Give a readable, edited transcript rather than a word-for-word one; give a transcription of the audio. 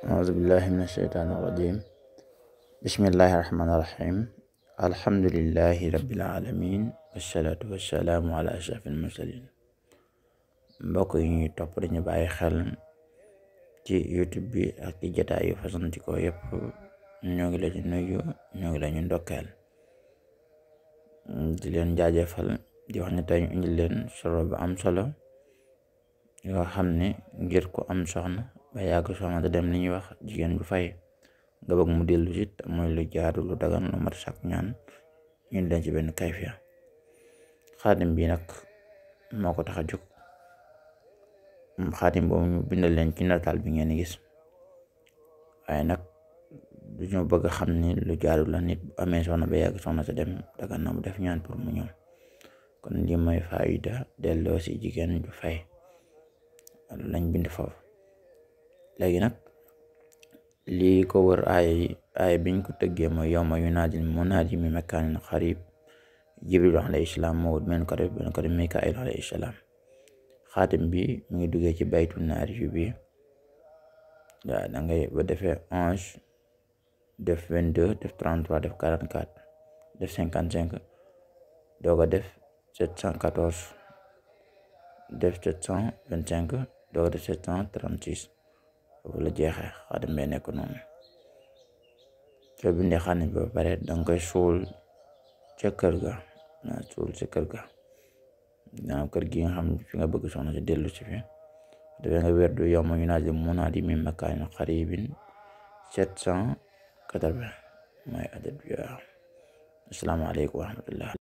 أعوذ بالله من الشيطان الرجيم. بسم الله الرحمن الرحيم. الحمد لله رب العالمين والصلاة والسلام على أشرف المرسلين. mbokk yi ñuy topp dañu bàyyi xel ci YouTube bi ak ci jotaay yu fasantikoo yëpp ñoo ngi leen di nuyu, ñoo ngi leen di ndokkeel di leen jaajëfal di wax ne tey ñu indi leen solo bu am solo yoo xam ne ngir ku am soxna ba yàgg soxna te dem li ñuy wax jigéen bu fay nga bëgg mu dellu sit mooy lu jaadu, lu dagan, lu mat sàkk ñaan ñu leen ci benn kayfiya. xaatim bi nag moo ko tax a jóg. xaatim boobu ñu bindal leen ci nataal bi ngeen gis, waaye nag duñu bëgg xam ni lu jaadu la nit bu amee soxna ba yàgg soxna te dem dagan na mu def ñaan pour mu ñëw. kon li mooy faayida delloo si jigéen ju fay lañ bind foofu. léegi nag lii ko wër aaya biñ ko tëggee mooy yawma yunaadi munaadi min makaanin qariib. Jibril alayhi salaam moo wut benn côté Mikaayil alayhi salaam. xaatim bi mu ngi duggee ci baytu naari bi waaw da ngay ba defee 11 def 22 def 33 def 44 def 55 dooga def 714 def 725 dooga def 736 foofu la jeexee. xaatim bee nekk noonu. soo bindee xaatim bi ba pare danga koy suul ca kër ga. ginnaaw kër gi nga xam fi nga bëgg soxna si dellu si fi dafay nga werdu yawma yunaadi munaadi min makaanin qariibin 780 mooy adat bi. Asalaamaaleykum wa rahmatullah.